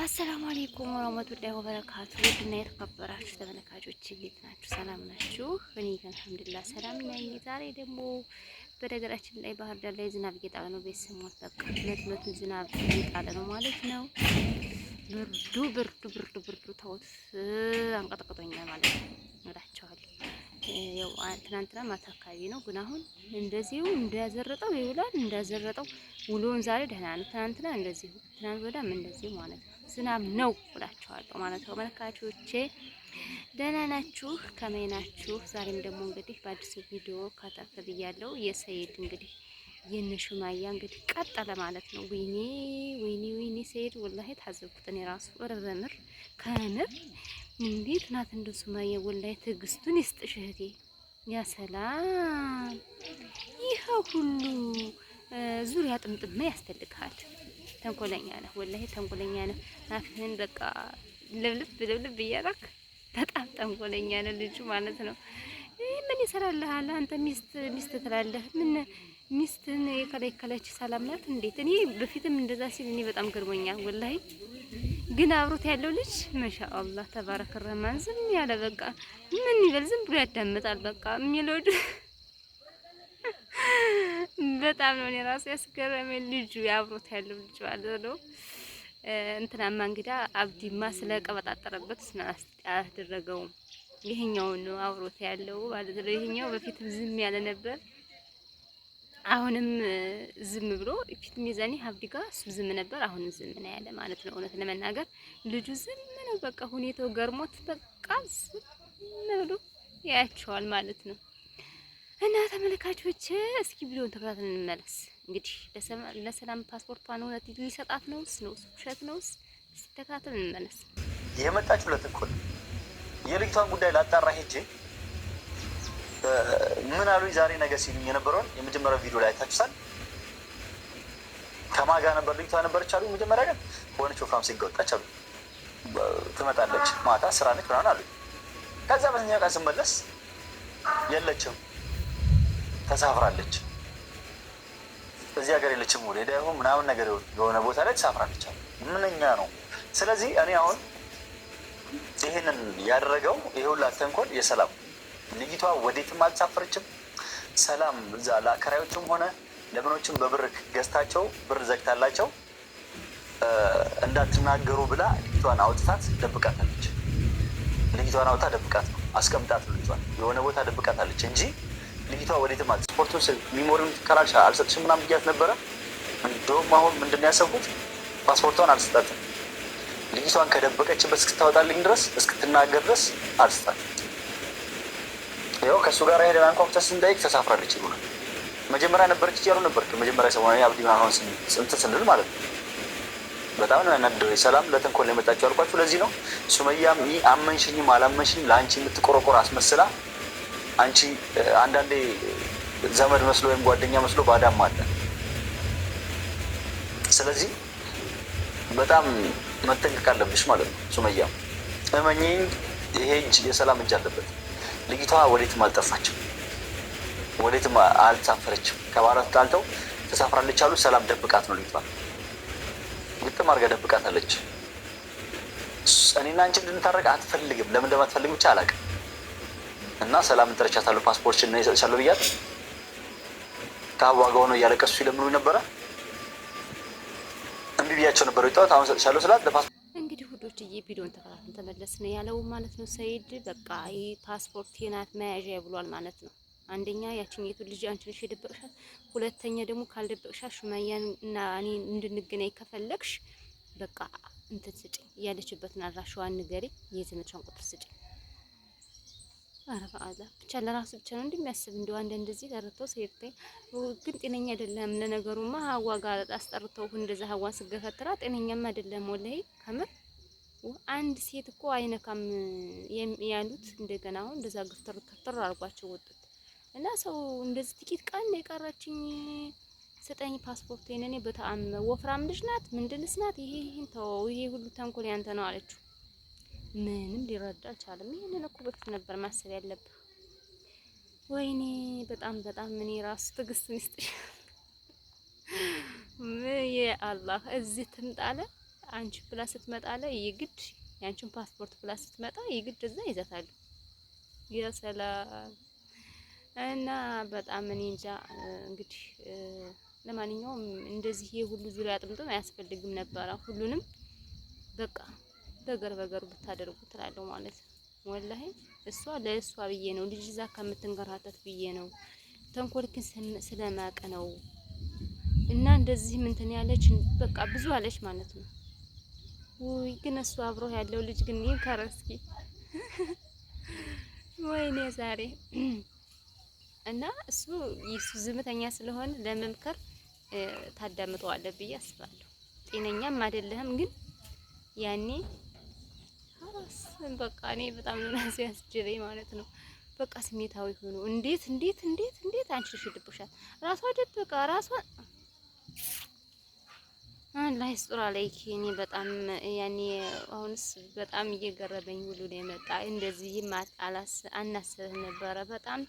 አሰላሙ አለይኩም ወራህመቱላሂ ወበረካቱ። ውድና የተከበራችሁ ተመልካቾች እንዴት ናችሁ? ሰላም ናችሁ? እኔ አልሐምዱሊላህ ሰላም ነኝ። ዛሬ ደግሞ በነገራችን ላይ ባህር ዳር ላይ ዝናብ እየጣለ ነው። ቤት ስሞት በቃ መት ዝናብ እየጣለ ነው ማለት ነው። ብርዱ ብርዱ ብርዱ ብርዱ ተውት፣ አንቀጥቅጦኛል ማለት ነው እላቸዋለሁ። ያው ትናንትና ማታ አካባቢ ነው፣ ግን አሁን እንደዚሁ እንዳዘረጠው ይውላል። እንዳዘረጠው ውሎውን ዛሬ ደህና ነው። ትናንትና እንደዚሁ፣ ትናንት ወዲያም እንደዚሁ ማለት ነው። ዝናብ ነው እላቸዋለሁ ማለት ነው። ተመልካቾቼ ደህና ናችሁ? ከመይ ናችሁ? ዛሬም ደግሞ እንግዲህ በአዲሱ ቪዲዮ ከተፍ ብያለሁ። የሰይድ እንግዲህ የነ ሹማያ እንግዲህ ቀጠለ ማለት ነው። ወይኔ ወይኔ ወይኔ ሰይድ ወላሂ ታዘብኩት እኔ ራሱ ኧረ በምር ከምር እንዴት ናት እንደ ሱማያ ወላሂ ትዕግስቱን ይስጥሽ እህቴ። ያ ሰላም ይሄ ሁሉ ዙሪያ ጥምጥም ያስፈልግሃል። ተንኮለኛ ነህ፣ ወላሂ ተንኮለኛ ነህ። አፍህን በቃ ልብልብ ልብልብ እያደረክ በጣም ተንኮለኛ ነህ ልጁ ማለት ነው። ምን ይሰራልሃል አንተ? ሚስት ሚስት ትላለህ። ምን ሚስትን የከለከለች ሰላም ናት እንዴት? እኔ በፊትም እንደዛ ሲል እኔ በጣም ገርሞኛል ወላሂ። ግን አብሮት ያለው ልጅ ማሻአላህ ተባረከ ረህማን ዝም ያለ በቃ ምን ይበል ዝም ብሎ ያዳምጣል። በቃ የሚለው በጣም ነው እኔ ራሱ ያስገረመኝ ልጁ አብሮት ያለው ልጅ ማለት ነው። እንትናማ እንግዳ አብዲማ ስለቀበጣጠረበት አላስደረገውም። ይሄኛውን ነው አብሮት ያለው ማለት ነው። ይሄኛው በፊትም ዝም ያለ ነበር። አሁንም ዝም ብሎ ፊት ሚዛኔ አብዲ ጋር እሱ ዝም ነበር። አሁንም ዝም ነው ያለ ማለት ነው። እውነት ለመናገር ልጁ ዝም ነው በቃ ሁኔታው ገርሞት በቃ ዝም ብሎ ያያቸዋል ማለት ነው። እና ተመልካቾች እስኪ ቪዲዮን ተከታትለን እንመለስ። እንግዲህ ለሰላም ፓስፖርቷን እውነት ሊሰጣት ነውስ ነውስ ውሸት ነውስ? እስኪ ተከታትለን እንመለስ። የመጣችሁ ለተንኮል የልጅቷን ጉዳይ ላጣራ ሄጄ ምን አሉኝ ዛሬ ነገ ሲሉኝ የነበረውን የመጀመሪያው ቪዲዮ ላይ አይታችሁታል። ከማን ጋር ነበር ልጅቷ ነበረች አሉ። መጀመሪያ ግን ከሆነች ወፍራም ሴት ጋር ወጣች አሉ። ትመጣለች ማታ ስራ ነች ምናምን አሉ። ከዛ በተኛ ቀን ስመለስ የለችም፣ ተሳፍራለች። እዚህ ሀገር የለችም፣ ወደ ሄዳ ይሁን ምናምን ነገር የሆነ ቦታ ላይ ተሳፍራለች አሉ። ምንኛ ነው። ስለዚህ እኔ አሁን ይህንን ያደረገው ይሄ ሁላ ተንኮል የሰላም ልጅቷ ወዴትም አልተሳፈረችም። ሰላም እዛ ለአከራዮችም ሆነ ለምኖችም በብር ገዝታቸው ብር ዘግታላቸው እንዳትናገሩ ብላ ልጅቷን አውጥታት ደብቃታለች። ልጅቷን አውጥታ ደብቃት ነው አስቀምጣት ነው ልጅቷን የሆነ ቦታ ደብቃታለች እንጂ ልጅቷ ወዴትም አል ፓስፖርቱን memory ውን ካላልሽ አልሰጥሽም ምናምን ብያት ነበረ። እንደውም አሁን ምንድን ነው ያሰብኩት ፓስፖርቷን አልሰጣትም። ልጅቷን ከደበቀችበት እስክታወጣልኝ ድረስ እስክትናገር ድረስ አልሰጣትም። ይኸው ከእሱ ጋር ሄደን አንኳኩተን ስንጠይቅ ተሳፍራለች ይሉናል። መጀመሪያ ነበረች እያሉ ነበር። መጀመሪያ ሰሞኑን አብዲ ምናምን እንትን ስንል ማለት ነው። በጣም ነው ያናደደው። ሰላም ለተንኮል ነው የመጣችው ያልኳችሁ ለዚህ ነው። ሱመያም አመንሽኝም አላመንሽኝም ለአንቺ የምትቆረቆር አስመስላ አንቺ አንዳንዴ ዘመድ መስሎ ወይም ጓደኛ መስሎ ባዳም አለ። ስለዚህ በጣም መጠንቀቅ አለብሽ ማለት ነው። ሱመያም እመኚኝ፣ ይሄ እጅ የሰላም እጅ አለበት። ልጅቷ ወዴትም አልጠፋችም፣ ወዴትም አልተሳፈረችም። ከባሏ ተጣልተው ተሳፍራለች አሉ። ሰላም ደብቃት ነው ልጅቷ፣ ግጥም አድርጋ ደብቃት አለች። እኔና አንቺ እንድንታረቅ አትፈልግም። ለምን እንደማትፈልግ ብቻ አላውቅም። እና ሰላምን ጠርቻታለሁ፣ ፓስፖርትሽን እሰጥሻለሁ ብያት ከአዋ ጋር ሆነው እያለቀሱ ሲለምኑ ነበረ። እምቢ ብያቸው ነበር የወጣሁት። አሁን እሰጥሻለሁ ስላት ለፓስፖርት እንግዲህ ውዶችዬ ቪዲዮን ተከታትለን ተመለስን ያለው ማለት ነው። ሰይድ በቃ ይህ ፓስፖርት ናት መያዣ ብሏል ማለት ነው። አንደኛ ያችኛይቱ ልጅ አንቺ ነሽ የደበቅሻት፣ ሁለተኛ ደግሞ ካልደበቅሻት ሹመያን እና እኔ እንድንገናኝ ከፈለግሽ በቃ እንትን ስጭኝ፣ ያለችበትን አድራሻዋን ንገሪ፣ የዘመድሽን ቁጥር ስጭኝ። ኧረ በአላህ ብቻ ለራሱ ብቻ ነው እንደሚያስብ እንደው አንድ እንደዚህ ተረተው ሰይድ ግን ጤነኛ አይደለም። ለነገሩማ ሀዋ ጋር አስጠርተው እንደዛ ሀዋን ስገፈትራ ጤነኛም አይደለም። ወላሂ ከምር አንድ ሴት እኮ አይነካም ያሉት እንደገና አሁን እንደዛ ግፍትር ግፍትር አድርጓቸው ወጡት እና ሰው እንደዚህ ጥቂት ቀን የቀረችኝ ስጠኝ ፓስፖርት እኔ በጣም ወፍራም ልጅ ናት ምንድንስ ናት ይሄ ይሄን ተወው ይሄ ሁሉ ተንኮል ያንተ ነው አለችው። ምንም ሊረዳ አልቻለም። ይሄንን እኮ በፊት ነበር ማሰብ ያለብህ። ወይኔ በጣም በጣም እኔ ራሱ ትዕግስቱን ይስጥሽ። ምን የአላህ እዚህ ትምጣለ አንቺ ብላ ስትመጣ ላይ የግድ ያንቺን ፓስፖርት ብላ ስትመጣ የግድ እዛ ይዛታሉ። የሰላም እና በጣም እኔ እንጃ። እንግዲህ ለማንኛውም እንደዚህ ይሄ ሁሉ ዙሪያ ጥምጥም አያስፈልግም ነበረ። ሁሉንም በቃ በገር በገሩ ብታደርጉ ትላለሁ ማለት ነው። ወላሂ እሷ ለእሷ ብዬ ነው ልጅ ይዛ ከምትንከራተት ብዬ ነው ተንኮልክን ስለማቅ ነው። እና እንደዚህ ምንትን ያለች በቃ ብዙ አለች ማለት ነው። ውይ ግን እሱ አብሮ ያለው ልጅ ግን ይንከር እስኪ ወይኔ ዛሬ እና እሱ እሱ ዝምተኛ ስለሆነ ለመምከር ታዳምጠዋለህ ብዬ አስባለሁ። ጤነኛም አይደለህም ግን ያኔ ራስ በቃ እኔ በጣም ነው ራሴ ያስጀበኝ ማለት ነው። በቃ ስሜታዊ ሆኖ እንዴት እንዴት እንዴት እንዴት አንቺ ልሽ ይደብሻል። ራሷ ደብቃ ራሷ አላህ ይስጥራ አለይኪ። እኔ በጣም ያኔ አሁንስ በጣም እየገረመኝ ሁሉ ነው የመጣ። እንደዚህ አናስብህ ነበረ። በጣም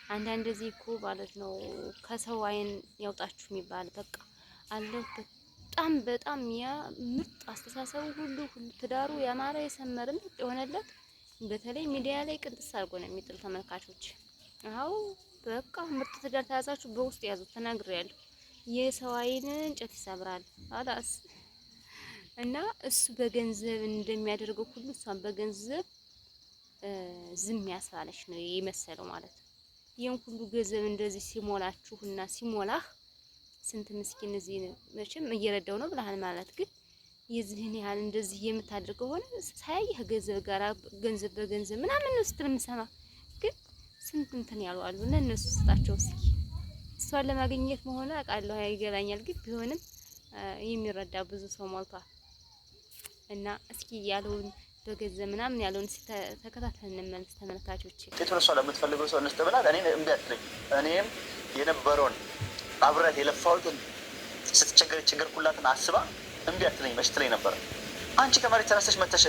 አንዳንድ እዚህ እኮ ማለት ነው ከሰው አይን ያውጣችሁ የሚባል በቃ አለ። በጣም በጣም ያ ምርጥ አስተሳሰቡ ሁሉ ሁሉ ትዳሩ ያማረ የሰመረ ምርጥ የሆነለት በተለይ ሚዲያ ላይ ቅንጥስ አድርጎ ነው የሚጥል ተመልካቾች። አዎ በቃ ምርጥ ትዳር ተያዛችሁ በውስጥ ያዙት። ተናግሬያለሁ። የሰው አይን እንጨት ይሰብራል። አላስ እና እሱ በገንዘብ እንደሚያደርገው ሁሉ እሷን በገንዘብ ዝም ያስባለች ነው የመሰለው ማለት ነው። ይህን ሁሉ ገንዘብ እንደዚህ ሲሞላችሁና ሲሞላህ ስንት ምስኪን እዚህ መቼም እየረዳው ነው ብለሃል ማለት ግን የዚህን ያህል እንደዚህ የምታደርገው ሆነ ሳያየህ ገንዘብ ጋር ገንዘብ በገንዘብ ምናምን ነው ስትል የምሰማ ግን ስንት እንትን ያሉ አሉ እና እነሱ ስጣቸው እስኪ እሷን ለማግኘት መሆኑ አውቃለሁ ይገባኛል። ግን ቢሆንም የሚረዳ ብዙ ሰው ሞልቷል። እና እስኪ ያለውን በገንዘብ ምናምን ያለውን ተከታተል እንመለስ ተመልካቾች። ውጤቱን እሷ ለምትፈልገው ሰው እንስጥ ብላት እኔ እምቢ አትለኝ። እኔም የነበረውን አብረት የለፋሁትን ስትቸገር ችግር ኩላትን አስባ እምቢ አትለኝ። መች ትለኝ ነበረ። አንቺ ከመሬት ተነስተሽ መተሽ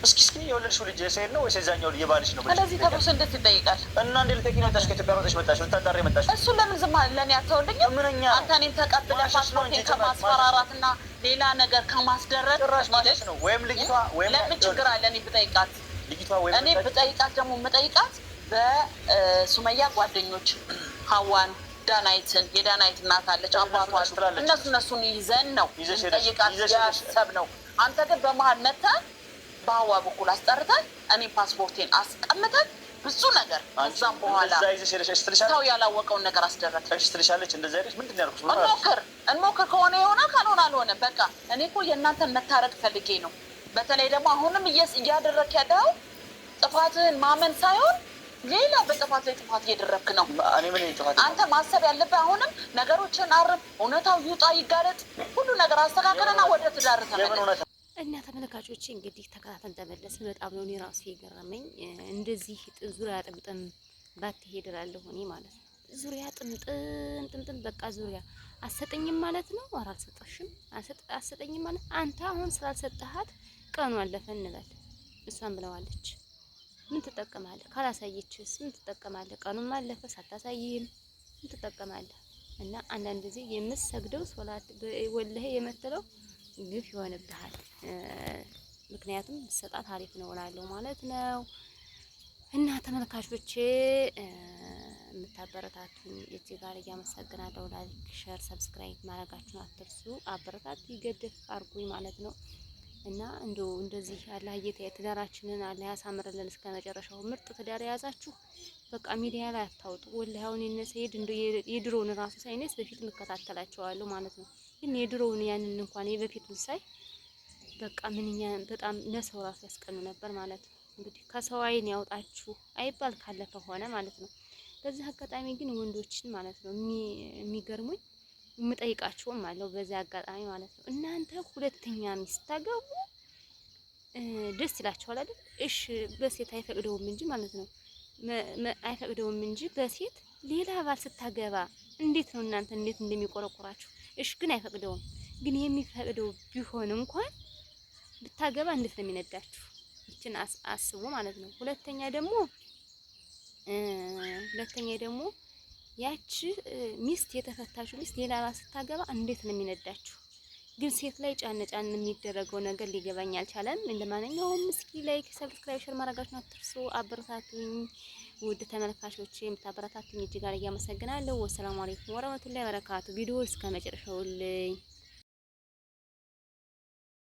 እስኪ እስኪ የወለድሽው ልጅ የሰይድ ነው ወይስ የዛኛው የባልሽ ነው? እንደዚህ ተብሎ እንዴት ይጠይቃል? እና እንዴ ልጠይቂ ነው የመጣሽ? ከኢትዮጵያ ሮጠሽ መጣሽ፣ ልታጣሪ መጣሽ። እሱን ለምን ዝም ለእኔ አተውልኝም? ምንኛ አንተ እኔን ተቀብለህ ማሸሽ ነው እንጂ ፓስፖርቴን ከማስፈራራትና ሌላ ነገር ከማስደረግ ጭራሽ ማሸሽ ነው። ወይም ልጅቷ ወይም ለምን ችግር አለ? እኔ ብጠይቃት ልጅቷ ወይም እኔ ብጠይቃት ደግሞ የምጠይቃት በሱመያ ጓደኞች ሀዋን ዳናይትን የዳናይት እናት አለች አባቷ አሉ። እነሱ እነሱን ይዘን ነው ይዘሽ ሄደሽ- ጠይቃት ይዘሽ ሄደሽ- ያሰብ ነው። አንተ ግን በመሀል መተህ በሀዋ በኩል አስጠርተን እኔ ፓስፖርቴን አስቀምጠን ብዙ ነገር ከዛም በኋላ እንደዛ ይዘሽ ሄደሽ እሺ ትልሻለች፣ ሰው ያላወቀውን ነገር አስደረግ። እሺ ትልሻለች። እንደዛ ሄደሽ ምንድን ነው ያልኩሽ? ምን አልኩሽ? እንሞክር እንሞክር፣ ከሆነ የሆነ ካልሆነ አልሆነ። በቃ እኔ እኮ የእናንተን መታረቅ ፈልጌ ነው። በተለይ ደግሞ አሁንም እያደረክ ያለው ጥፋትህን ማመን ሳይሆን ሌላ በጥፋት ላይ ጥፋት እየደረብክ ነው። እኔ ምን ጥፋት አንተ ማሰብ ያለብህ አሁንም ነገሮችን አርም፣ እውነታው ይውጣ ይጋለጥ፣ ሁሉ ነገር አስተካከልና ወደ ትዳር የምን ተመለስ። እውነት እና ተመልካቾቼ እንግዲህ ተከታተል ተመለስን። በጣም ነው እኔ ራሱ የገረመኝ። እንደዚህ ዙሪያ ጥምጥም ባትሄድ እላለሁ እኔ ማለት ነው። ዙሪያ ጥምጥም ጥምጥም በቃ ዙሪያ አሰጠኝም ማለት ነው። ኧረ አልሰጠሽም፣ አሰጠኝም ማለት አንተ አሁን ስላልሰጠሃት ቀኑ አለፈ እንበል። እሷን ብለዋለች። ምን ትጠቀማለህ? ካላሳየችስ ምን ትጠቀማለህ? ቀኑም አለፈ ሳታሳይህም ምን ትጠቀማለህ? እና አንዳንድ ጊዜ የምትሰግደው ሶላት ወላሂ የምትለው ግፍ ይሆንብሃል። ምክንያቱም ሰጣት አሪፍ ነው እላለሁ ማለት ነው። እና ተመልካቾቼ የምታበረታቱኝ እጅግ አድርጌ አመሰግናለሁ። like፣ share፣ subscribe ማድረጋችሁን አትርሱ። አበረታቱ ይገድፍ አርጉኝ ማለት ነው። እና እንደው እንደዚህ አላህ ትዳራችንን አላህ ያሳምርልን እስከ መጨረሻው። ምርጥ ትዳር የያዛችሁ በቃ ሚዲያ ላይ አታውጡ። ወላሂ አሁን የነ ሰይድ እንደው የድሮውን ራሱ ሳይነስ በፊት እከታተላቸዋለሁ ማለት ነው። ግን የድሮውን ያንን እንኳን የበፊቱን ሳይ በቃ ምንኛ በጣም ለሰው ራሱ ያስቀኑ ነበር ማለት ነው። እንግዲህ ከሰው አይን ያውጣችሁ አይባል ካለፈ ሆነ ማለት ነው። በዚህ አጋጣሚ ግን ወንዶችን ማለት ነው የሚገርሙኝ የምጠይቃቸውም አለው በዚህ አጋጣሚ ማለት ነው። እናንተ ሁለተኛ ሚስት ታገቡ ደስ ይላችኋል አይደል? እሺ በሴት አይፈቅደውም እንጂ ማለት ነው አይፈቅደውም እንጂ በሴት ሌላ ባል ስታገባ እንዴት ነው እናንተ እንዴት እንደሚቆረቆራችሁ? እሺ ግን አይፈቅደውም። ግን የሚፈቅደው ቢሆን እንኳን ብታገባ እንዴት ነው የሚነዳችሁ? ይችን አስቡ ማለት ነው። ሁለተኛ ደግሞ ያቺ ሚስት የተፈታችሁ ሚስት ሌላ ባል ስታገባ እንዴት ነው የሚነዳችሁ? ግን ሴት ላይ ጫን ጫን የሚደረገው ነገር ሊገባኝ አልቻለም። ለማንኛውም እስኪ like፣ subscribe፣ share ማድረጋችሁን አትርሱ። አበረታቱኝ ውድ ተመልካቾቼ፣ የምታበረታቱኝ እጅግ አድርጌ አመሰግናለሁ። والسلام عليكم ورحمة الله وبركاته። ቪዲዮ እስከ መጨረሻው ልኝ።